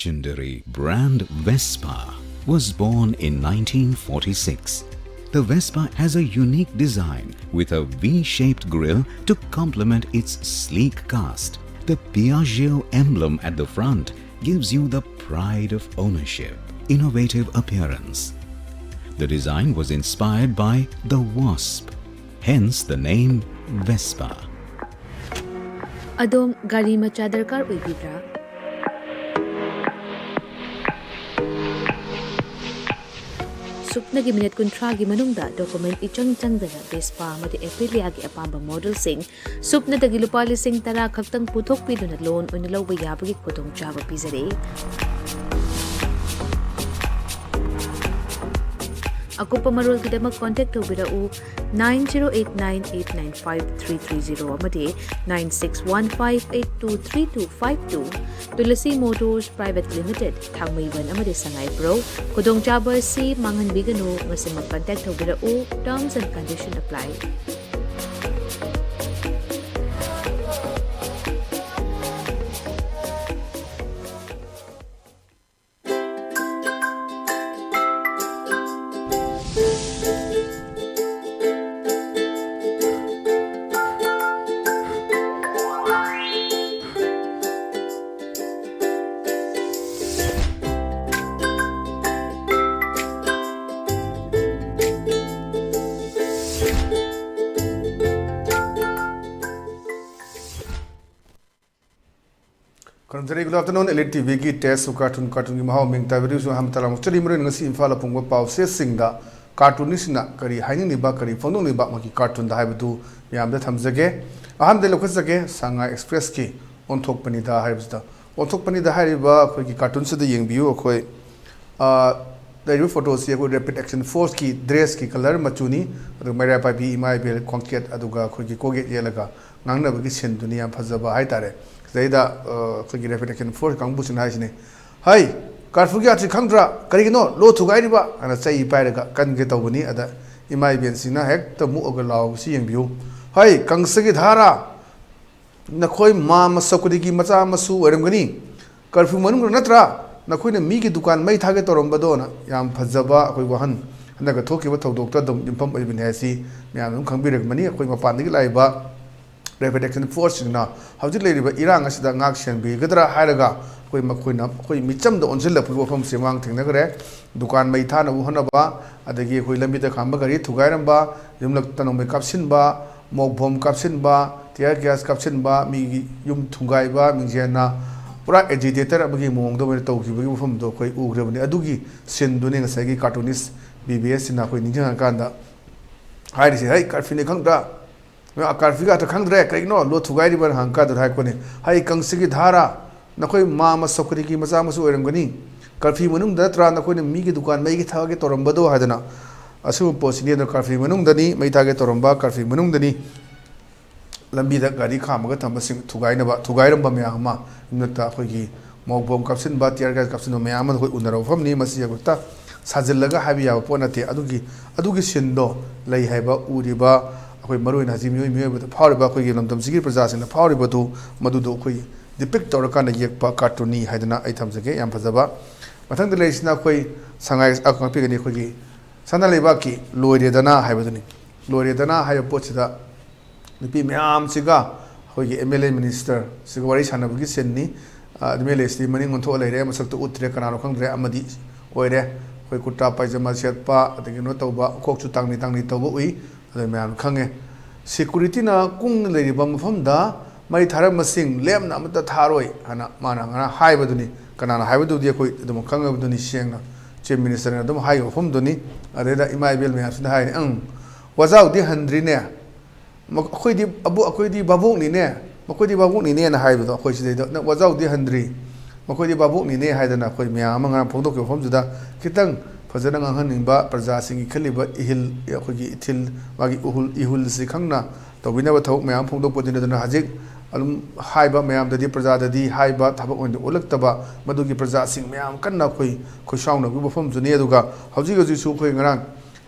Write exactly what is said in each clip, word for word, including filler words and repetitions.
Legendary brand Vespa was born in nineteen forty-six. The Vespa has a unique design with a V-shaped grille to complement its sleek cast. The Piaggio emblem at the front gives you the pride of ownership, innovative appearance. The design was inspired by the wasp, hence the name Vespa. ꯑꯗꯣꯝ ꯒꯥꯔꯤ ꯃꯆꯥ ꯗꯔꯀꯥꯔ ꯑꯣꯏꯕꯤꯕ꯭ꯔꯥ? ꯁꯨꯞꯅꯒꯤ minute ꯀꯨꯟꯊ꯭ꯔꯥꯒꯤ ꯃꯅꯨꯡꯗ document ꯏꯆꯪ ꯆꯪꯗꯅ Vespa ꯑꯃꯗꯤ ꯑꯦꯄ꯭ꯔꯤꯂꯤꯌꯥꯒꯤ ꯑꯄꯥꯝꯕ ꯃꯣꯗꯦꯜꯁꯤꯡ ꯁꯨꯞꯅꯗꯒꯤ ꯂꯨꯄꯥ ꯂꯤꯁꯤꯡ ꯇꯔꯥ ꯈꯛꯇꯪ ꯄꯨꯊꯣꯛꯄꯤꯗꯨꯅ ꯂꯣꯟ ꯑꯣꯏꯅ ꯂꯧꯕ ꯌꯥꯕꯒꯤ ꯈꯨꯗꯣꯡꯆꯥꯕ ꯄꯤꯖꯔꯤ꯫ ꯑꯀꯨꯞꯄ ꯃꯔꯣꯜꯒꯤꯗꯃꯛ ꯀꯣꯟꯇꯦꯛ ꯇꯧꯕꯤꯔꯛꯎ nine zero eight nine eight nine five three three zero ꯑꯃꯗꯤ nine six one five eight two three two five two꯫ Tulsi motors private limited, Thangmeiband ꯑꯃꯗꯤ ꯁꯉꯥꯏꯄ꯭ꯔꯧ꯫ ꯈꯨꯗꯣꯡꯆꯥꯕ ꯑꯁꯤ ꯃꯥꯡꯍꯟꯕꯤꯒꯅꯨ꯫ ꯉꯁꯤꯃꯛ ꯀꯟꯇꯦꯛ ꯇꯧꯕꯤꯔꯛꯎ꯫ Terms and condition apply꯫ ꯈꯨꯔꯨꯝꯖꯔꯤ꯫ Good afternoon, Elite T ꯚꯤꯒꯤ Taste of Cartoon, ꯀꯥꯔꯇꯨꯟꯒꯤ ꯃꯍꯥꯎ ꯃꯤꯡ ꯇꯥꯕꯤꯔꯤꯕꯁꯨ ꯑꯍꯥꯟꯕ ꯇꯔꯥꯃꯨꯛ ꯆꯠꯂꯤ꯫ ꯃꯔꯨꯑꯣꯏꯅ ꯉꯁꯤ ꯏꯝꯐꯥꯜꯗ ꯐꯣꯡꯕ ꯄꯥꯎꯆꯦꯁꯤꯡꯗ ꯀꯥꯔꯇꯨꯟꯅꯤꯁꯤꯡꯅ ꯀꯔꯤ ꯍꯥꯏꯅꯤꯡꯂꯤꯕ, ꯀꯔꯤ ꯐꯣꯡꯗꯣꯛꯂꯤꯕ ꯃꯥꯒꯤ ꯀꯥꯔꯇꯨꯟꯗ ꯍꯥꯏꯕꯗꯨ ꯃꯌꯥꯝꯗ ꯊꯝꯖꯒꯦ꯫ ꯑꯍꯥꯟꯕꯗ ꯂꯧꯈꯠꯆꯒꯦ, ꯁꯉꯥꯏ ꯑꯦꯛꯁꯄ꯭ꯔꯦꯁꯀꯤ ꯑꯣꯟꯊꯣꯛꯄꯅꯤꯗ ꯍꯥꯏꯔꯤꯕꯁꯤꯗ꯫ ꯑꯣꯟꯊꯣꯛꯄꯅꯤꯗ ꯍꯥꯏꯔꯤꯕ ꯑꯩꯈꯣꯏꯒꯤ ꯀꯥꯔꯇꯨꯟꯁꯤꯗ ꯌꯦꯡꯕꯤꯌꯨ꯫ ꯑꯩꯈꯣꯏ, ꯑ, ꯂꯩꯔꯤꯕ ꯐꯣꯇꯣꯁꯤ ꯑꯩꯈꯣꯏ ꯔꯦꯄꯤꯗ ꯑꯦꯛꯁꯟ ꯐꯣꯔꯁꯀꯤ ꯗ꯭ꯔꯦꯁꯀꯤ ꯀꯂꯔ ꯃꯆꯨꯅꯤ꯫ ꯑꯗꯨꯒ ꯃꯩꯔꯥ ꯄꯥꯏꯕꯤ, ꯏꯃꯥ ꯏꯕꯦꯜ, ꯈ꯭ꯋꯥꯡꯆꯦꯠ, ꯑꯗꯨꯒ ꯑꯩꯈꯣꯏꯒꯤ ꯀꯣꯜꯒꯦꯠ ꯌꯦꯠꯂꯒ ꯉꯥꯡꯅꯕꯒꯤ ꯁꯤꯟꯗꯨꯅꯤ꯫ ꯌꯥꯝ ꯐꯖꯕ ꯍꯥꯏꯇꯥꯔꯦ꯫ ꯁꯤꯗꯩꯗ, ꯑ, ꯑꯩꯈꯣꯏꯒꯤ ꯔꯦꯄꯤꯗ ꯑꯦꯛꯁꯟ ꯐꯣꯔꯁ ꯀꯥꯡꯕꯨꯁꯤꯅ ꯍꯥꯏꯁꯤꯅꯤ, "ꯍꯩ, ꯀꯥꯔꯐ꯭ꯌꯨꯒꯤ ꯑꯥꯔꯊꯤ ꯈꯪꯗ꯭ꯔꯥ? ꯀꯔꯤꯒꯤꯅꯣ ꯂꯣ ꯊꯨꯒꯥꯏꯔꯤꯕ?" ꯍꯥꯏꯅ ꯆꯩ ꯄꯥꯏꯔꯒ ꯀꯟꯒꯦ ꯇꯧꯕꯅꯤ꯫ ꯑꯗ ꯏꯃꯥ ꯏꯕꯦꯟꯁꯤꯡꯅ ꯍꯦꯛꯇ ꯃꯨꯛꯑꯒ ꯂꯥꯎꯕꯁꯤ ꯌꯦꯡꯕꯤꯌꯨ꯫ "ꯍꯩ, ꯀꯪꯁꯒꯤ ꯙꯥꯔꯥ, ꯅꯈꯣꯏ ꯃꯥ ꯃꯁꯛ ꯈꯨꯗꯤꯡꯒꯤ ꯃꯆꯥ ꯃꯁꯨ ꯑꯣꯏꯔꯝꯒꯅꯤ꯫ ꯀꯔꯐ꯭ꯌꯨ ꯃꯅꯨꯡꯗ ꯅꯠꯇ꯭ꯔꯥ ꯅꯈꯣꯏꯅ ꯃꯤꯒꯤ ꯗꯨꯀꯥꯟ ꯃꯩ ꯊꯥꯒꯦ ꯇꯧꯔꯝꯕꯗꯣꯅ ꯌꯥꯝ ꯐꯖꯕ ꯑꯩꯈꯣꯏ ꯋꯥꯍꯟ ꯍꯟꯗꯛꯀ ꯊꯣꯛꯈꯤꯕ ꯊꯧꯗꯣꯛꯇ ꯑꯗꯨꯝ ꯌꯨꯝꯐꯝ ꯑꯣꯏꯕꯅꯤ ꯍꯥꯏꯁꯤ ꯃꯌꯥꯝ ꯑꯗꯨꯝ ꯈꯪꯕꯤꯔꯝꯒꯅꯤ꯫ ꯑꯩꯈꯣꯏ ꯃꯄꯥꯟꯗꯒꯤ ꯂꯥꯛꯏꯕ ꯔꯦꯐ꯭ꯔꯤꯖꯔꯦꯁꯟ ꯐꯣꯔꯁꯁꯤꯡꯅ ꯍꯧꯖꯤꯛ ꯂꯩꯔꯤꯕ ꯏꯔꯥꯡ ꯑꯁꯤꯗ ꯉꯥꯛ ꯁꯦꯟꯕꯤꯒꯗ꯭ꯔꯥ ꯍꯥꯏꯔꯒ ꯑꯩꯈꯣꯏ ꯃꯈꯣꯏꯅ ꯑꯩꯈꯣꯏ ꯃꯤꯆꯝꯗ ꯑꯣꯟꯁꯤꯜꯂꯛꯄꯒꯤ ꯋꯥꯐꯝꯁꯤ ꯃꯃꯥꯡ ꯊꯦꯡꯅꯈ꯭ꯔꯦ꯫ ꯗꯨꯀꯥꯟ ꯃꯩ ꯊꯥꯅꯕ ꯍꯣꯠꯅꯕ, ꯑꯗꯒꯤ ꯑꯩꯈꯣꯏ ꯂꯝꯕꯤꯗ ꯈꯥꯝꯕ ꯒꯥꯔꯤ ꯊꯨꯒꯥꯏꯔꯝꯕ, ꯌꯨꯝꯂꯛꯇ ꯅꯣꯡꯃꯩ ꯀꯥꯞꯁꯤꯟꯕ, ꯃꯣꯛ ꯕꯣꯝ ꯀꯥꯞꯁꯤꯟꯕ, tear gas ꯀꯥꯞꯁꯤꯟꯕ, ꯃꯤꯒꯤ ꯌꯨꯝ ꯊꯨꯒꯥꯏꯕ, ꯃꯤꯡꯖꯦꯜꯅ ꯄꯨꯔꯥ agitator ꯑꯃꯒꯤ ꯃꯑꯣꯡꯗ ꯑꯣꯏꯅ ꯇꯧꯈꯤꯕꯒꯤ ꯋꯥꯐꯝꯗꯣ ꯑꯩꯈꯣꯏ ꯎꯈ꯭ꯔꯕꯅꯤ꯫ ꯑꯗꯨꯒꯤ ꯁꯤꯟꯗꯨꯅꯤ ꯉꯁꯥꯏꯒꯤ cartoonist ꯕꯤ ꯕꯤ ꯑꯦꯁꯁꯤꯅ ꯑꯩꯈꯣꯏ ꯅꯤꯡꯁꯤꯡꯉꯀꯥꯟꯗ ꯍꯥꯏꯔꯤꯁꯦ, "ꯍꯩ, ꯀꯔꯐ꯭ꯌꯨꯅꯤ ꯈꯪꯗ꯭ꯔꯥ? ꯀꯔꯐ꯭ꯌꯨꯒ ꯑꯇ ꯈꯪꯗ꯭ꯔꯦ, ꯀꯔꯤꯒꯤꯅꯣ ꯂꯣ ꯊꯨꯒꯥꯏꯔꯤꯕꯅ?" ꯍꯪꯀꯥꯟꯗ ꯍꯥꯏꯔꯛꯄꯅꯤ, "ꯍꯩ, ꯀꯪꯁꯤꯒꯤ ꯙꯥꯔꯥ, ꯅꯈꯣꯏ ꯃꯥ ꯑꯃ ꯁꯣꯀꯔꯤꯒꯤ ꯃꯆꯥ ꯃꯁꯨ ꯑꯣꯏꯔꯝꯒꯅꯤ꯫ ꯀꯔꯐ꯭ꯌꯨ ꯃꯅꯨꯡꯗ ꯅꯠꯇ꯭ꯔꯥ ꯅꯈꯣꯏꯅ ꯃꯤꯒꯤ ꯗꯨꯀꯥꯟ ꯃꯩꯒꯤ ꯊꯥꯒꯦ ꯇꯧꯔꯝꯕꯗꯣ?" ꯍꯥꯏꯗꯅ꯫ ꯑꯁꯤꯒꯨꯝꯕ ꯄꯣꯠꯁꯤꯅꯤ꯫ ꯑꯗꯨꯅ ꯀꯔꯐ꯭ꯌꯨ ꯃꯅꯨꯡꯗꯅꯤ, ꯃꯩ ꯊꯥꯒꯦ ꯇꯧꯔꯝꯕ ꯀꯔꯐ꯭ꯌꯨ ꯃꯅꯨꯡꯗꯅꯤ꯫ ꯂꯝꯕꯤꯗ ꯒꯥꯔꯤ ꯈꯥꯝꯃꯒ ꯊꯝꯕꯁꯤꯡ ꯊꯨꯒꯥꯏꯅꯕ, ꯊꯨꯒꯥꯏꯔꯝꯕ ꯃꯌꯥꯝ ꯑꯃ ꯌꯨꯝꯂꯛꯇ ꯑꯩꯈꯣꯏꯒꯤ ꯃꯣꯛ ꯕꯣꯝ ꯀꯥꯞꯁꯤꯟꯕ, tear gas ꯀꯥꯞꯁꯤꯟꯕ ꯃꯌꯥꯝ ꯑꯃ ꯑꯩꯈꯣꯏ ꯎꯅꯔꯕ ꯃꯐꯝꯅꯤ꯫ ꯃꯁꯤ ꯍꯦꯛꯇ ꯁꯥꯖꯤꯜꯂꯒ ꯍꯥꯏꯕ ꯌꯥꯕ ꯄꯣꯠ ꯅꯠꯇꯦ꯫ ꯑꯗꯨꯒꯤ, ꯑꯗꯨꯒꯤ ꯁꯤꯟꯗꯣ ꯂꯩ ꯍꯥꯏꯕ ꯎꯔꯤꯕ ꯑꯩꯈꯣꯏ ꯃꯔꯨ ꯑꯣꯏꯅ ꯍꯧꯖꯤꯛ ꯃꯤꯑꯣꯏ, ꯃꯤꯑꯣꯏꯕꯗ ꯐꯥꯎꯔꯤꯕ ꯑꯩꯈꯣꯏꯒꯤ ꯂꯝꯗꯝꯁꯤꯒꯤ ꯄ꯭ꯔꯖꯥꯁꯤꯡꯅ ꯐꯥꯎꯔꯤꯕꯗꯨ ꯃꯗꯨꯗꯣ ꯑꯩꯈꯣꯏ depict ꯇꯧꯔꯀꯥꯟꯗ ꯌꯦꯛꯄ cartoonꯅꯤ ꯍꯥꯏꯗꯅ ꯑꯩ ꯊꯝꯖꯒꯦ꯫ ꯌꯥꯝ ꯐꯖꯕ꯫ ꯃꯊꯪꯗ ꯂꯩꯔꯤꯁꯤꯅ ꯑꯩꯈꯣꯏ ꯁꯉꯥꯏ, ꯑ, ꯉꯥꯛꯄꯤꯒꯅꯤ, ꯑꯩꯈꯣꯏꯒꯤ ꯁꯅꯥ ꯂꯩꯕꯥꯛꯀꯤ ꯂꯣꯏꯔꯦꯗꯅ ꯍꯥꯏꯕꯗꯨꯅꯤ꯫ ꯂꯣꯏꯔꯦꯗꯅ ꯍꯥꯏꯕ ꯄꯣꯠꯁꯤꯗ ꯅꯨꯄꯤ ꯃꯌꯥꯝꯁꯤꯒ ꯑꯩꯈꯣꯏꯒꯤ M L A minister ꯁꯤꯒ ꯋꯥꯔꯤ ꯁꯥꯟꯅꯕꯒꯤ ꯁꯤꯟꯅꯤ꯫ ꯑ, M L A ꯁꯤꯗꯤ ꯃꯅꯤꯡ ꯑꯣꯟꯊꯣꯛꯑ ꯂꯩꯔꯦ, ꯃꯁꯛꯇꯨ ꯎꯠꯇ꯭ꯔꯦ, ꯀꯅꯥꯅꯣ ꯈꯪꯗ꯭ꯔꯦ, ꯑꯃꯗꯤ ꯑꯣꯏꯔꯦ꯫ ꯑꯩꯈꯣꯏ ꯀꯨꯔꯇꯥ ꯄꯥꯏꯖꯃꯥ ꯁꯦꯠꯄ, ꯑꯗꯒꯤ ꯀꯩꯅꯣ ꯇꯧꯕ, ꯀꯣꯛꯁꯨ ꯇꯥꯡꯂꯤ ꯇꯥꯡꯂꯤ ꯇꯧꯕ ꯎꯏ, ꯑꯗꯨ ꯃꯌꯥꯝ ꯈꯪꯉꯦ꯫ Securityꯅ ꯀꯨꯡꯅ ꯂꯩꯔꯤꯕ ꯃꯐꯝꯗ ꯃꯩ ꯊꯥꯔꯝꯕꯁꯤꯡ ꯂꯦꯝꯅ ꯑꯃꯠꯇ ꯊꯥꯔꯣꯏ ꯍꯥꯏꯅ ꯃꯥꯅ ꯉꯔꯥꯡ ꯍꯥꯏꯕꯗꯨꯅꯤ꯫ ꯀꯅꯥꯅ ꯍꯥꯏꯕꯗꯨꯗꯤ ꯑꯩꯈꯣꯏ ꯑꯗꯨꯝ ꯈꯪꯉꯕꯗꯨꯅꯤ, ꯁꯦꯡꯅ Chief Ministerꯅ ꯑꯗꯨꯝ ꯍꯥꯏꯈꯤꯕ ꯋꯥꯐꯝꯗꯨꯅꯤ꯫ ꯑꯗꯩꯗ ꯏꯃꯥ ꯏꯕꯦꯜ ꯃꯌꯥꯝꯁꯤꯅ ꯍꯥꯏꯅꯤ, "ꯑꯪ, ꯋꯥꯖꯥꯎꯗꯤ ꯍꯟꯗ꯭ꯔꯤꯅꯦ꯫ ꯃ-, ꯑꯩꯈꯣꯏꯗꯤ ꯑꯕꯨ-, ꯑꯩꯈꯣꯏꯗꯤ ꯚꯥꯕꯣꯛꯅꯤꯅꯦ, ꯃꯈꯣꯏꯗꯤ ꯚꯥꯕꯣꯛꯅꯤꯅꯦꯅ" ꯍꯥꯏꯕꯗꯣ ꯑꯩꯈꯣꯏ ꯁꯤꯗꯩꯗ, "ꯅꯪ ꯋꯥꯖꯥꯎꯗꯤ ꯍꯟꯗ꯭ꯔꯤ, ꯃꯈꯣꯏꯗꯤ ꯚꯥꯕꯣꯛꯅꯤꯅꯦ" ꯍꯥꯏꯗꯅ ꯑꯩꯈꯣꯏ ꯃꯌꯥꯝ ꯑꯃ ꯉꯔꯥꯡ ꯐꯣꯡꯗꯣꯛꯈꯤꯕ ꯃꯐꯝꯗꯨꯗ ꯈꯤꯇꯪ ꯐꯖꯅ ꯉꯥꯡꯍꯟꯅꯤꯡꯕ, ꯄ꯭ꯔꯖꯥꯁꯤꯡꯒꯤ ꯈꯜꯂꯤꯕ ꯏꯍꯤꯜ, ꯑꯩꯈꯣꯏꯒꯤ ꯏꯊꯤꯜ, ꯃꯥꯒꯤ ꯎꯍꯨꯜ, ꯏꯍꯨꯜꯁꯤ ꯈꯪꯅ ꯇꯧꯕꯤꯅꯕ ꯊꯕꯛ ꯃꯌꯥꯝ ꯐꯣꯡꯗꯣꯛꯄꯗꯨꯅꯤ꯫ ꯑꯗꯨꯅ ꯍꯧꯖꯤꯛ ꯑꯗꯨꯝ ꯍꯥꯏꯕ ꯃꯌꯥꯝꯗꯗꯤ ꯄ꯭ꯔꯖꯥꯗꯗꯤ ꯍꯥꯏꯕ ꯊꯕꯛ ꯑꯣꯏꯅ ꯎꯠꯂꯛꯇꯕ, ꯃꯗꯨꯒꯤ ꯄ꯭ꯔꯖꯥꯁꯤꯡ ꯃꯌꯥꯝ ꯀꯟꯅ ꯑꯩꯈꯣꯏ ꯈꯣꯏꯁꯥꯎꯅꯕꯒꯤ ꯋꯥꯐꯝꯁꯨꯅꯤ꯫ ꯑꯗꯨꯒ ꯍꯧꯖꯤꯛ ꯍꯧꯖꯤꯛꯁꯨ ꯑꯩꯈꯣꯏ ꯉꯔꯥꯡ,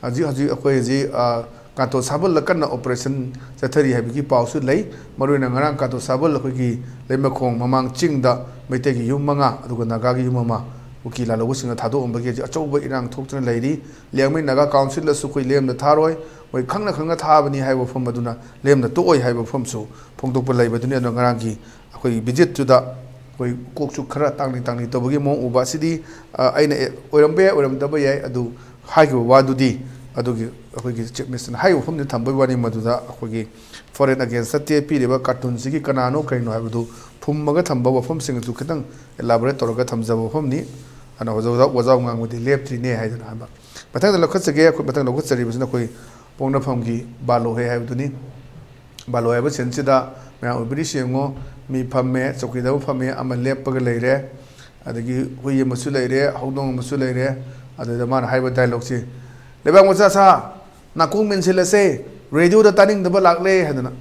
ꯍꯧꯖꯤꯛ ꯍꯧꯖꯤꯛ ꯑꯩꯈꯣꯏ ꯍꯧꯖꯤꯛ, ꯑ, ꯀꯥꯟꯇꯣ ꯁꯥꯕꯜꯗ ꯀꯟꯅ operation ꯆꯠꯊꯔꯤ ꯍꯥꯏꯕꯒꯤ ꯄꯥꯎꯁꯨ ꯂꯩ꯫ ꯃꯔꯨꯑꯣꯏꯅ ꯉꯔꯥꯡ ꯀꯥꯟꯇꯣ ꯁꯥꯕꯜ ꯑꯩꯈꯣꯏꯒꯤ ꯂꯩꯃꯈꯣꯡ ꯃꯃꯥꯡ ꯆꯤꯡꯗ ꯃꯩꯇꯩꯒꯤ ꯌꯨꯝ ꯃꯉꯥ, ꯑꯗꯨꯒ ꯅꯥꯒꯥꯒꯤ ꯌꯨꯝ ꯑꯃ ꯀꯨꯀꯤ ꯂꯥꯜꯍꯧꯕꯁꯤꯡꯅ ꯊꯥꯗꯣꯛꯑꯝꯕꯒꯤ ꯍꯧꯖꯤꯛ ꯑꯆꯧꯕ ꯏꯔꯥꯡ ꯊꯣꯛꯇꯨꯅ ꯂꯩꯔꯤ꯫ ꯂꯤꯌꯥꯡꯃꯩ ꯅꯥꯒꯥ ꯀꯥꯎꯟꯁꯤꯜꯗꯁꯨ ꯑꯩꯈꯣꯏ ꯂꯦꯝꯅ ꯊꯥꯔꯣꯏ, ꯃꯣꯏ ꯈꯪꯅ ꯈꯪꯅ ꯊꯥꯕꯅꯤ ꯍꯥꯏꯕ ꯋꯥꯐꯝ ꯑꯗꯨꯅ ꯂꯦꯝꯅ ꯇꯣꯛꯑꯣꯏ ꯍꯥꯏꯕ ꯋꯥꯐꯝꯁꯨ ꯐꯣꯡꯗꯣꯛꯄ ꯂꯩꯕꯗꯨꯅꯤ꯫ ꯑꯗꯨꯅ ꯉꯔꯥꯡꯒꯤ ꯑꯩꯈꯣꯏꯒꯤ ꯚꯤꯖꯤꯠꯇꯨꯗ ꯑꯩꯈꯣꯏ ꯀꯣꯛꯁꯨ ꯈꯔ ꯇꯥꯡꯂꯤ ꯇꯥꯡꯂꯤ ꯇꯧꯕꯒꯤ ꯃꯑꯣꯡ ꯎꯕ꯫ ꯑꯁꯤꯗꯤ, ꯑ, ꯑꯩꯅ, ꯑꯦ, ꯑꯣꯏꯔꯝꯕ ꯌꯥꯏ, ꯑꯣꯏꯔꯝꯗꯕ ꯌꯥꯏ, ꯑꯗꯨ ꯍꯥꯏꯈꯤꯕ ꯋꯥꯗꯨꯗꯤ, ꯑꯗꯨꯒꯤ ꯑꯩꯈꯣꯏꯒꯤ ꯆꯤꯐ ꯃꯤꯅꯤꯁꯇꯔꯅ ꯍꯥꯏꯔꯤꯕ ꯋꯥꯐꯝꯗꯤ ꯊꯝꯕꯒꯤ ꯋꯥꯅꯤ꯫ ꯃꯗꯨꯗ ꯑꯩꯈꯣꯏꯒꯤ foreign against ꯅꯠꯇꯦ, ꯄꯤꯔꯤꯕ ꯀꯥꯔꯇꯨꯟꯁꯤꯒꯤ ꯀꯅꯥꯅꯣ ꯀꯔꯤꯅꯣ ꯍꯥꯏꯕꯗꯨ ꯐꯨꯝꯃꯒ ꯊꯝꯕ ꯋꯥꯐꯝꯁꯤꯡ ꯑꯗꯨ ꯈꯤꯇꯪ elaborate ꯇꯧꯔꯒ ꯊꯝꯖꯕ ꯋꯥꯐꯝꯅꯤ꯫ ꯑꯗꯨꯅ ꯍꯧꯖꯤꯛ ꯍꯧꯖꯤꯛ ꯋꯥꯖꯥꯎ ꯉꯥꯡꯕꯗꯤ ꯂꯦꯞꯇ꯭ꯔꯤꯅꯦ ꯍꯥꯏꯗꯅ ꯍꯥꯏꯕ꯫ ꯃꯊꯪꯗ ꯂꯧꯈꯠꯆꯒꯦ, ꯑꯩꯈꯣꯏ ꯃꯊꯪ ꯂꯧꯈꯠꯆꯔꯤꯕꯁꯤꯅ ꯑꯩꯈꯣꯏ ꯄꯣꯛꯅꯐꯝꯒꯤ ꯕꯥꯂꯣ ꯍꯦ ꯍꯥꯏꯕꯗꯨꯅꯤ꯫ ꯕꯥꯂꯣ ꯍꯥꯏꯕ ꯁꯤꯟꯁꯤꯗ ꯃꯌꯥꯝ ꯑꯣꯏꯕꯤꯔꯤꯁꯤ ꯌꯦꯡꯉꯣ, ꯃꯤ ꯐꯝꯃꯦ, ꯆꯧꯀꯤꯗ ꯑꯃ ꯐꯝꯃꯦ, ꯑꯃ ꯂꯦꯞꯄꯒ ꯂꯩꯔꯦ, ꯑꯗꯒꯤ ꯍꯨꯏ ꯑꯃꯁꯨ ꯂꯩꯔꯦ, ꯍꯧꯗꯣꯡ ꯑꯃꯁꯨ ꯂꯩꯔꯦ꯫ ꯑꯗꯨꯗ ꯃꯥꯅ ꯍꯥꯏꯕ ꯗꯥꯏꯂꯣꯛꯁꯤ, "ꯂꯩꯕꯥꯛ ꯃꯆꯥ ꯁꯥ, ꯅꯥꯀꯣꯡ ꯃꯦꯟꯁꯤꯜꯂꯁꯦ, ꯔꯦꯗꯤꯑꯣꯗ ꯇꯥꯅꯤꯡꯗꯕ ꯂꯥꯛꯂꯦ" ꯍꯥꯏꯗꯅ꯫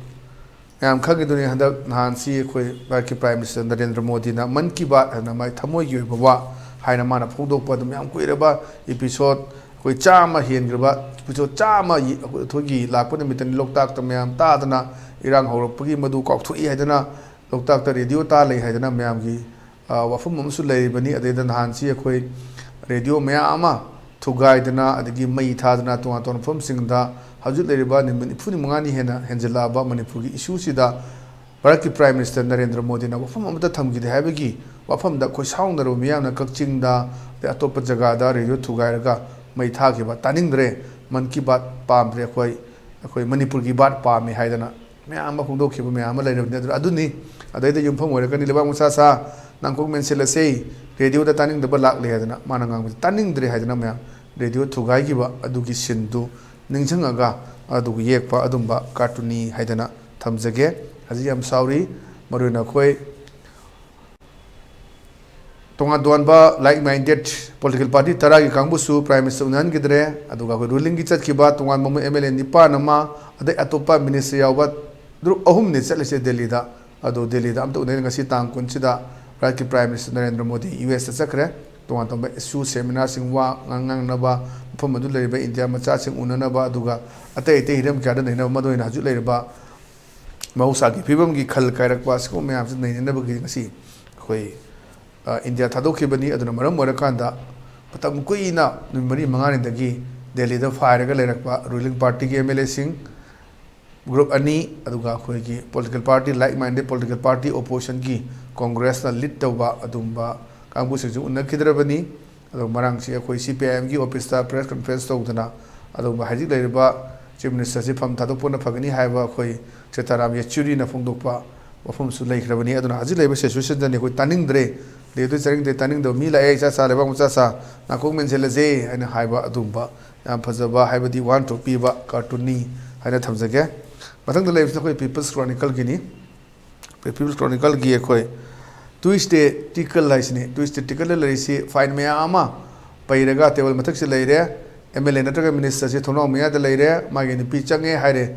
ꯃꯌꯥꯝ ꯈꯪꯉꯤꯗꯨꯅꯤ, ꯍꯟꯗꯛ ꯅꯍꯥꯟꯁꯤ ꯑꯩꯈꯣꯏ ꯚꯥꯔꯠꯀꯤ ꯄ꯭ꯔꯥꯏꯝ ꯃꯤꯅꯤꯁꯇꯔ ꯅꯔꯦꯟꯗ꯭ꯔ ꯃꯣꯗꯤꯅ ꯃꯟ ꯀꯤ ꯕꯥꯠ ꯍꯥꯏꯅ ꯃꯥꯏ ꯊꯃꯣꯏꯒꯤ ꯑꯣꯏꯕ ꯋꯥ ꯍꯥꯏꯅ ꯃꯥꯅ ꯐꯣꯡꯗꯣꯛꯄ ꯑꯗꯨꯝ ꯌꯥꯝ ꯀꯨꯏꯔꯕ episode ꯑꯩꯈꯣꯏ ꯆꯥꯝꯃ ꯍꯦꯟꯈ꯭ꯔꯕ episode ꯆꯥꯝꯃ ꯌꯦ-, ꯑꯩꯈꯣꯏ ꯊꯣꯏꯒꯤ ꯂꯥꯛꯄ ꯅꯨꯃꯤꯠꯇꯅꯤ ꯂꯣꯛꯇꯥꯛꯇ ꯃꯌꯥꯝ ꯇꯥꯗꯅ ꯏꯔꯥꯡ ꯍꯧꯔꯛꯄꯒꯤ ꯃꯗꯨ ꯀꯥꯎꯊꯣꯛꯏ ꯍꯥꯏꯗꯅ ꯂꯣꯛꯇꯥꯛꯇ ꯔꯦꯗꯤꯑꯣ ꯇꯥ ꯂꯩ ꯍꯥꯏꯗꯅ ꯃꯌꯥꯝꯒꯤ, ꯑ, ꯋꯥꯐꯝ ꯑꯃꯁꯨ ꯂꯩꯔꯤꯕꯅꯤ꯫ ꯑꯗꯩꯗ ꯅꯍꯥꯟꯁꯤ ꯑꯩꯈꯣꯏ ꯔꯦꯗꯤꯑꯣ ꯃꯌꯥꯝ ꯑꯃ ꯊꯨꯒꯥꯏꯗꯅ ꯑꯗꯒꯤ ꯃꯩ ꯊꯥꯗꯅ ꯇꯣꯉꯥꯟ ꯇꯣꯉꯥꯟꯕ ꯃꯐꯝꯁꯤꯡꯗ ꯍꯧꯖꯤꯛ ꯂꯩꯔꯤꯕ ꯅꯨꯃꯤꯠ ꯅꯤꯐꯨ ꯃꯉꯥꯅꯤ ꯍꯦꯟꯅ ꯍꯦꯟꯖꯤꯜꯂꯛꯑꯕ ꯃꯅꯤꯄꯨꯔꯒꯤ ꯏꯁꯨꯁꯤꯗ ꯚꯥꯔꯠꯀꯤ ꯄ꯭ꯔꯥꯏꯝ ꯃꯤꯅꯤꯁꯇꯔ ꯅꯔꯦꯟꯗ꯭ꯔ ꯃꯣꯗꯤꯅ ꯋꯥꯐꯝ ꯑꯃꯠꯇ ꯊꯝꯈꯤꯗꯦ ꯍꯥꯏꯕꯒꯤ ꯋꯥꯐꯝꯗ ꯑꯩꯈꯣꯏ ꯁꯥꯎꯅꯔꯕ ꯃꯤꯌꯥꯝꯅ ꯀꯛꯆꯤꯡꯗ, ꯑꯗꯩ ꯑꯇꯣꯞꯄ ꯖꯒꯥꯗ ꯔꯦꯗꯤꯑꯣ ꯊꯨꯒꯥꯏꯔꯒ ꯃꯩ ꯊꯥꯈꯤꯕ ꯇꯥꯅꯤꯡꯗ꯭ꯔꯦ, ꯃꯟ ꯀꯤ ꯕꯥꯠ ꯄꯥꯝꯗ꯭ꯔꯦ, ꯑꯩꯈꯣꯏ, ꯑꯩꯈꯣꯏ ꯃꯅꯤꯄꯨꯔꯒꯤ ꯕꯥꯠ ꯄꯥꯝꯃꯤ ꯍꯥꯏꯗꯅ ꯃꯌꯥꯝ ꯑꯃ ꯐꯣꯡꯗꯣꯛꯈꯤꯕ ꯃꯌꯥꯝ ꯑꯃ ꯂꯩꯔꯕꯅꯤ꯫ ꯑꯗꯨ, ꯑꯗꯨꯅꯤ꯫ ꯑꯗꯩꯗ ꯌꯨꯝꯐꯝ ꯑꯣꯏꯔꯒꯅꯤ ꯂꯩꯕꯥꯛ ꯃꯆꯥ ꯁꯥ, ꯅꯥꯀꯣꯡ ꯃꯦꯟꯁꯤꯜꯂꯁꯦ, ꯔꯦꯗꯤꯑꯣꯗ ꯇꯥꯅꯤꯡꯗꯕ ꯂꯥꯛꯂꯦ ꯍꯥꯏꯗꯅ ꯃꯥꯅ ꯉꯥꯡꯕꯁꯦ ꯇꯥꯅꯤꯡꯗ꯭ꯔꯦ ꯍꯥꯏꯗꯅ ꯃꯌꯥꯝ ꯔꯦꯗꯤꯑꯣ ꯊꯨꯒꯥꯏꯈꯤꯕ ꯑꯗꯨꯒꯤ ꯁꯤꯟꯗꯨ ꯅꯤꯡꯁꯤꯡꯉꯒ ꯑꯗꯨꯒ ꯌꯦꯛꯄ ꯑꯗꯨꯝꯕ ꯀꯥꯔꯇꯨꯟꯅꯤ ꯍꯥꯏꯗꯅ ꯊꯝꯖꯒꯦ꯫ ꯍꯧꯖꯤꯛ ꯌꯥꯝ ꯁꯥꯎꯔꯤ, ꯃꯔꯨꯑꯣꯏꯅ ꯑꯩꯈꯣꯏ ꯇꯣꯉꯥꯟ ꯇꯣꯉꯥꯟꯕ like minded political party ꯇꯔꯥꯒꯤ ꯀꯥꯡꯕꯨꯁꯨ ꯄ꯭ꯔꯥꯏꯝ ꯃꯤꯅꯤꯁꯇꯔ ꯎꯅꯍꯟꯈꯤꯗ꯭ꯔꯦ꯫ ꯑꯗꯨꯒ ꯑꯩꯈꯣꯏ ꯔꯨꯂꯤꯡꯒꯤ ꯆꯠꯈꯤꯕ ꯇꯣꯉꯥꯟꯕ ꯃꯣꯏ ꯑꯦꯝ ꯑꯦꯜ ꯑꯦ ꯅꯤꯄꯥꯟ ꯑꯃ, ꯑꯗꯩ ꯑꯇꯣꯞꯄ ꯃꯤꯅꯤꯁꯇꯔ ꯌꯥꯎꯕ ꯒ꯭ꯔꯨꯞ ꯑꯍꯨꯝꯅꯤ ꯆꯠꯂꯤꯁꯦ ꯗꯦꯜꯂꯤꯗ꯫ ꯑꯗꯣ ꯗꯦꯜꯂꯤꯗ ꯑꯝꯇ ꯎꯅꯗꯦ꯫ ꯉꯁꯤ ꯇꯥꯡ ꯀꯨꯟꯁꯤꯗ ꯚꯥꯔꯠꯀꯤ prime minister Narendra Modi U ꯑꯦꯁꯇ ꯆꯠꯈ꯭ꯔꯦ꯫ ꯇꯣꯉꯥꯟ ꯇꯣꯉꯥꯟꯕ ꯏꯁꯨ ꯁꯦꯃꯤꯅꯥꯔꯁꯤꯡ, ꯋꯥ ꯉꯥꯡ-, ꯉꯥꯡꯅꯕ, ꯃꯐꯝ ꯑꯗꯨ ꯂꯩꯔꯤꯕ ꯏꯟꯗꯤꯌꯥ ꯃꯆꯥꯁꯤꯡ ꯎꯅꯅꯕ, ꯑꯗꯨꯒ ꯑꯇꯩ ꯑꯇꯩ ꯍꯤꯔꯝ ꯀꯌꯥꯗ ꯅꯩꯅꯕ, ꯃꯔꯨꯑꯣꯏꯅ ꯍꯧꯖꯤꯛ ꯂꯩꯔꯤꯕ ꯃꯍꯧꯁꯥꯒꯤ ꯐꯤꯕꯝꯒꯤ ꯈꯜ ꯀꯥꯏꯔꯛꯄ, ꯑꯁꯤꯒꯨꯝꯕ ꯃꯌꯥꯝꯁꯤ ꯅꯩꯅꯅꯕꯒꯤ ꯉꯁꯤ ꯑꯩꯈꯣꯏ, ꯑ, ꯏꯟꯗꯤꯌꯥ ꯊꯥꯗꯣꯛꯈꯤꯕꯅꯤ꯫ ꯑꯗꯨꯅ ꯃꯔꯝ ꯑꯣꯏꯔꯀꯥꯟꯗ ꯃꯇꯝ ꯀꯨꯏꯅ, ꯅꯨꯃꯤꯠ ꯃꯔꯤ ꯃꯉꯥꯅꯤꯗꯒꯤ ꯗꯦꯜꯂꯤꯗ ꯐꯥꯏꯔꯒ ꯂꯩꯔꯛꯄ ꯔꯨꯂꯤꯡ ꯄꯥꯔꯇꯤꯒꯤ ꯑꯦꯝ ꯑꯦꯜ ꯑꯦꯁꯤꯡ, ꯒ꯭ꯔꯨꯞ ꯑꯅꯤ, ꯑꯗꯨꯒ ꯑꯩꯈꯣꯏꯒꯤ political party, like minded political party, ꯑꯣꯄꯣꯖꯤꯁꯟꯒꯤ ꯀꯣꯡꯒ꯭ꯔꯦꯁꯅ ꯂꯤꯗ ꯇꯧꯕ ꯑꯗꯨꯒꯨꯝꯕ ꯀꯥꯡꯕꯨꯁꯤꯡꯁꯨ ꯎꯅꯈꯤꯗ꯭ꯔꯕꯅꯤ꯫ ꯑꯗꯨꯒ ꯉꯔꯥꯡꯁꯤ ꯑꯩꯈꯣꯏ ꯁꯤ ꯄꯤ ꯑꯥꯏ ꯑꯦꯝꯒꯤ ꯑꯣꯐꯤꯁꯇ ꯄ꯭ꯔꯦꯁ ꯀꯟꯐ꯭ꯔꯦꯟꯁ ꯇꯧꯗꯨꯅ, ꯑꯗꯨꯒꯨꯝꯕ ꯍꯧꯖꯤꯛ ꯂꯩꯔꯤꯕ ꯆꯤꯐ ꯃꯤꯅꯤꯁꯇꯔꯁꯤ ꯐꯝ ꯊꯥꯗꯣꯛꯄꯅ ꯐꯒꯅꯤ ꯍꯥꯏꯕ ꯑꯩꯈꯣꯏ ꯁꯤꯇꯥꯔꯥꯝ ꯌꯦꯆꯨꯔꯤꯅ ꯐꯣꯡꯗꯣꯛꯄ ꯋꯥꯐꯝꯁꯨ ꯂꯩꯈ꯭ꯔꯕꯅꯤ꯫ ꯑꯗꯨꯅ ꯍꯧꯖꯤꯛ ꯂꯩꯔꯤꯕ ꯁꯤꯆꯨꯋꯦꯁꯟꯗꯅꯤ ꯑꯩꯈꯣꯏ ꯇꯥꯅꯤꯡꯗ꯭ꯔꯦ, ꯂꯩꯗꯣꯏ ꯆꯥꯅꯤꯡꯗ꯭ꯔꯦ, ꯇꯥꯅꯤꯡꯗꯕ ꯃꯤ ꯂꯥꯛꯑꯦ, ꯏꯆꯥ ꯆꯥ ꯂꯩꯕꯥꯛ ꯃꯆꯥ ꯆꯥ ꯅꯥꯀꯣꯡ ꯃꯦꯟꯁꯤꯜꯂꯁꯦ ꯍꯥꯏꯅ ꯍꯥꯏꯕ ꯑꯗꯨꯒꯨꯝꯕ ꯌꯥꯝ ꯐꯖꯕ, ꯍꯥꯏꯕꯗꯤ ꯋꯥꯍꯟꯊꯣꯛ ꯄꯤꯕ ꯀꯥꯔꯇꯨꯟꯅꯤ ꯍꯥꯏꯅ ꯊꯝꯖꯒꯦ꯫ ꯃꯊꯪꯗ ꯂꯩꯔꯤꯕꯁꯤꯅ ꯑꯩꯈꯣꯏ ꯄꯤꯄꯜꯁ ꯀ꯭ꯔꯣꯅꯤꯀꯜꯒꯤꯅꯤ꯫ ꯄꯤꯄꯜꯁ ꯀ꯭ꯔꯣꯅꯤꯀꯜꯒꯤ ꯑꯩꯈꯣꯏ ꯇ꯭ꯋꯤꯁꯗꯦ ꯇꯤꯀꯜ ꯍꯥꯏꯁꯤꯅꯤ꯫ ꯇ꯭ꯋꯤꯁꯗꯦ ꯇꯤꯀꯜꯗ ꯂꯩꯔꯤꯁꯤ ꯐꯥꯏꯜ ꯃꯌꯥꯝ ꯑꯃ ꯄꯩꯔꯒ ꯇꯦꯕꯜ ꯃꯊꯛꯁꯤꯗ ꯂꯩꯔꯦ꯫ ꯑꯦꯝ ꯑꯦꯜ ꯑꯦ ꯅꯠꯇ꯭ꯔꯒ ꯃꯤꯅꯤꯁꯇꯔꯁꯤ ꯊꯣꯡꯅꯥꯎ ꯃꯌꯥꯗ ꯂꯩꯔꯦ꯫ ꯃꯥꯒꯤ ꯅꯨꯄꯤ ꯆꯪꯉꯦ ꯍꯥꯏꯔꯦ꯫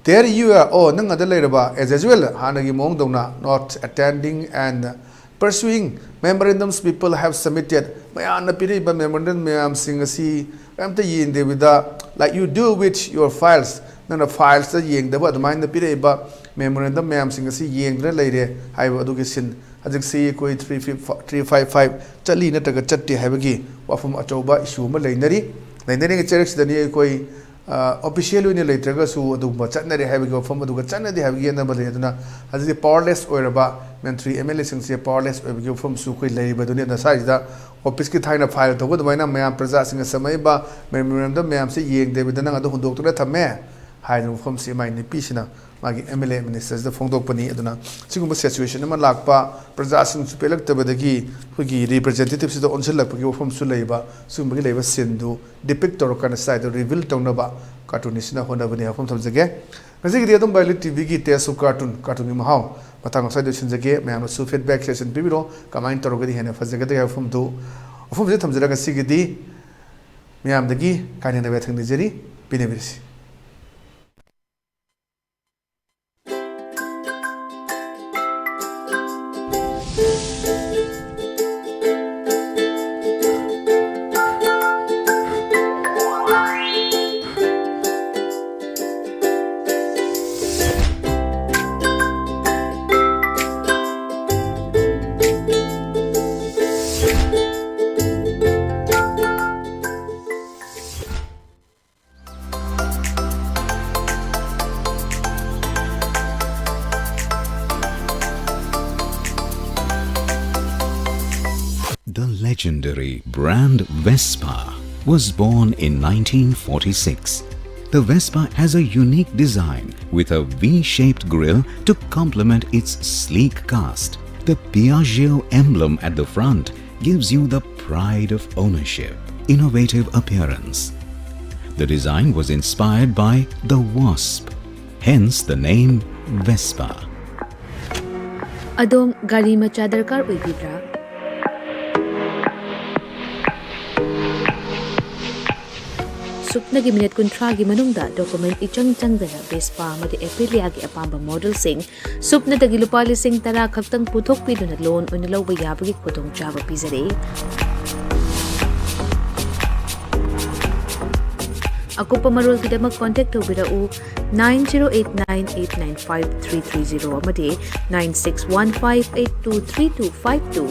"There you are, ꯑꯣ, ꯅꯪ ꯑꯗ ꯂꯩꯔꯕ?" As usual, ꯍꯥꯟꯅꯒꯤ ꯃꯑꯣꯡꯗꯧꯅ, "Not attending and pursuing memorandums people have submitted." ꯃꯌꯥꯝꯅ ꯄꯤꯔꯛꯏꯕ ꯃꯦꯃꯣꯔꯦꯟꯗꯝ ꯃꯌꯥꯝꯁꯤꯡ ꯑꯁꯤ ꯀꯔꯤꯝꯇ ꯌꯦꯡꯗꯕꯤꯗ, "Like you do with your files," ꯅꯪꯅ ꯐꯥꯏꯜꯁꯇ ꯌꯦꯡꯗꯕ ꯑꯗꯨꯃꯥꯏꯅ ꯄꯤꯔꯛꯏꯕ ꯃꯦꯃꯣꯔꯦꯟꯗꯝ ꯃꯌꯥꯝꯁꯤꯡ ꯑꯁꯤ ꯌꯦꯡꯗꯨꯅ ꯂꯩꯔꯦ ꯍꯥꯏꯕ ꯑꯗꯨꯒꯤ ꯁꯤꯟ꯫ ꯍꯧꯖꯤꯛꯁꯤ ꯑꯩꯈꯣꯏ three fifth-, three five five ꯆꯠꯂꯤ ꯅꯠꯇ꯭ꯔꯒ ꯆꯠꯇꯦ ꯍꯥꯏꯕꯒꯤ ꯋꯥꯐꯝ ꯑꯆꯧꯕ ꯏꯁꯨ ꯑꯃ ꯂꯩꯅꯔꯤ꯫ ꯂꯩꯅꯔꯤꯉꯩ ꯆꯩꯔꯛꯁꯤꯗꯅꯤ ꯑꯩꯈꯣꯏ, ꯑ, ꯑꯣꯐꯤꯁꯤꯌꯦꯜ ꯑꯣꯏꯅ ꯂꯩꯇ꯭ꯔꯒꯁꯨ ꯑꯗꯨꯒꯨꯝꯕ ꯆꯠꯅꯔꯦ ꯍꯥꯏꯕꯒꯤ ꯋꯥꯐꯝ, ꯑꯗꯨꯒ ꯆꯠꯅꯗꯦ ꯍꯥꯏꯕꯒꯤ ꯌꯦꯠꯅꯕ ꯂꯩ꯫ ꯑꯗꯨꯅ ꯍꯧꯖꯤꯛꯇꯤ ꯄꯥꯋꯔꯂꯦꯁ ꯑꯣꯏꯔꯕ ꯃꯟꯇ꯭ꯔꯤ ꯑꯦꯝ ꯑꯦꯜ ꯑꯦꯁꯤꯡꯁꯦ ꯄꯥꯋꯔꯂꯦꯁ ꯑꯣꯏꯕꯒꯤ ꯋꯥꯐꯝꯁꯨ ꯑꯩꯈꯣꯏ ꯂꯩꯔꯤꯕ ꯑꯗꯨꯅꯤ꯫ ꯑꯗꯨꯅ ꯁ꯭ꯋꯥꯏꯁꯤꯗ ꯑꯣꯐꯤꯁꯀꯤ ꯊꯥꯏꯅ ꯐꯥꯏꯜ ꯇꯧꯕ ꯑꯗꯨꯃꯥꯏꯅ ꯃꯌꯥꯝ ꯄ꯭ꯔꯖꯥꯁꯤꯡꯅ ꯁꯝꯃꯛꯏꯕ ꯃꯦꯃꯣꯔꯦꯟꯗꯝ ꯃꯌꯥꯝꯁꯦ ꯌꯦꯡꯗꯕꯤꯗ ꯅꯪ ꯑꯗꯨ ꯍꯨꯟꯗꯣꯛꯇꯨꯅ ꯊꯝꯃꯦ ꯍꯥꯏꯗꯅ ꯋꯥꯐꯝꯁꯤ ꯃꯥꯏ ꯅꯨꯄꯤꯁꯤꯅ ꯃꯥꯒꯤ ꯑꯦꯝ ꯑꯦꯜ ꯑꯦ ꯃꯤꯅꯤꯁꯇꯔꯁꯤꯗ ꯐꯣꯡꯗꯣꯛꯄꯅꯤ꯫ ꯑꯗꯨꯅ ꯁꯤꯒꯨꯝꯕ ꯁꯤꯆꯨꯋꯦꯁꯟ ꯑꯃ ꯂꯥꯛꯄ, ꯄ꯭ꯔꯖꯥꯁꯤꯡꯁꯨ ꯄꯦꯜꯂꯛꯇꯕꯗꯒꯤ ꯑꯩꯈꯣꯏꯒꯤ ꯔꯤꯄ꯭ꯔꯖꯦꯟꯇꯦꯇꯤꯞꯁꯤꯗ ꯑꯣꯟꯁꯤꯜꯂꯛꯄꯒꯤ ꯋꯥꯐꯝꯁꯨ ꯂꯩꯕ, ꯁꯤꯒꯨꯝꯕꯒꯤ ꯂꯩꯕ ꯁꯤꯟꯗꯨ ꯗꯤꯄꯤꯛ ꯇꯧꯔꯀꯥꯟꯗ ꯁ꯭ꯋꯥꯏꯗ ꯔꯤꯚꯤꯜ ꯇꯧꯅꯕ ꯀꯥꯔꯇꯨꯟꯅꯤꯁꯤꯅ ꯍꯣꯠꯅꯕꯅꯤ ꯍꯥꯏꯕ ꯋꯥꯐꯝ ꯊꯝꯖꯒꯦ꯫ ꯉꯁꯤꯒꯤꯗꯤ ꯑꯗꯨꯝ ꯕꯥꯏꯂꯤ ꯇꯤ ꯚꯤꯒꯤ ꯇꯦꯁ ꯑꯣꯐ ꯀꯥꯔꯇꯨꯟ, ꯀꯥꯔꯇꯨꯟꯒꯤ ꯃꯍꯥꯎ ꯃꯇꯥꯡ ꯑꯁ꯭ꯋꯥꯏꯗ ꯂꯣꯏꯁꯤꯟꯖꯒꯦ꯫ ꯃꯌꯥꯝꯅꯁꯨ ꯐꯤꯗꯕꯦꯛ ꯁꯦꯁꯟ ꯄꯤꯕꯤꯔꯣ, ꯀꯃꯥꯏꯅ ꯇꯧꯔꯒꯗꯤ ꯍꯦꯟꯅ ꯐꯖꯒꯗꯒꯦ ꯍꯥꯏꯕ ꯋꯥꯐꯝꯗꯨ, ꯋꯥꯐꯝꯁꯤꯗ ꯊꯝꯖꯔꯒ ꯉꯁꯤꯒꯤꯗꯤ ꯃꯌꯥꯝꯗꯒꯤ ꯀꯥꯏꯅꯅꯕ ꯌꯥꯊꯪ ꯅꯤꯖꯔꯤ꯫ ꯄꯤꯅꯕꯤꯔꯁꯤ꯫ brand Vespa was born in nineteen forty-six. The Vespa has a unique design with a V-shaped grille to complement its sleek cast. The Piaggio emblem at the front gives you the pride of ownership, innovative appearance. The design was inspired by the wasp, hence the name Vespa. ꯑꯗꯣꯝ ꯒꯥꯔꯤ ꯃꯆꯥ ꯗꯔꯀꯥꯔ ꯑꯣꯏꯕꯤꯕ꯭ꯔꯥ? ꯁꯨꯞꯅꯒꯤ minute ꯀꯨꯟꯊ꯭ꯔꯥꯒꯤ ꯃꯅꯨꯡꯗ document ꯏꯆꯪ ꯆꯪꯗꯅ Vespa ꯑꯃꯗꯤ ꯑꯦꯄ꯭ꯔꯤꯂꯤꯌꯥꯒꯤ ꯑꯄꯥꯝꯕ ꯃꯣꯗꯦꯜꯁꯤꯡ ꯁꯨꯞꯅꯗꯒꯤ ꯂꯨꯄꯥ ꯂꯤꯁꯤꯡ ꯇꯔꯥ ꯈꯛꯇꯪ ꯄꯨꯊꯣꯛꯄꯤꯗꯨꯅ ꯂꯣꯟ ꯑꯣꯏꯅ ꯂꯧꯕ ꯌꯥꯕꯒꯤ ꯈꯨꯗꯣꯡꯆꯥꯕ ꯄꯤꯖꯔꯤ꯫ ꯑꯀꯨꯞꯄ ꯃꯔꯣꯜꯒꯤꯗꯃꯛ ꯀꯣꯟꯇꯦꯛ ꯇꯧꯕꯤꯔꯛꯎ, nine zero eight nine eight nine five three three zero ꯑꯃꯗꯤ nine six one five eight two three two five two꯫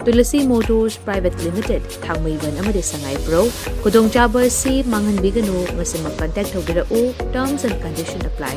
Tulsi motors private limited, Thangmeiband ꯑꯃꯗꯤ ꯁꯉꯥꯏꯄ꯭ꯔꯧ꯫ ꯈꯨꯗꯣꯡꯆꯥꯕ ꯑꯁꯤ ꯃꯥꯡꯍꯟꯕꯤꯒꯅꯨ, ꯉꯁꯤꯃꯛ ꯀꯟꯇꯦꯛ ꯇꯧꯕꯤꯔꯛꯎ꯫ Terms and condition apply꯫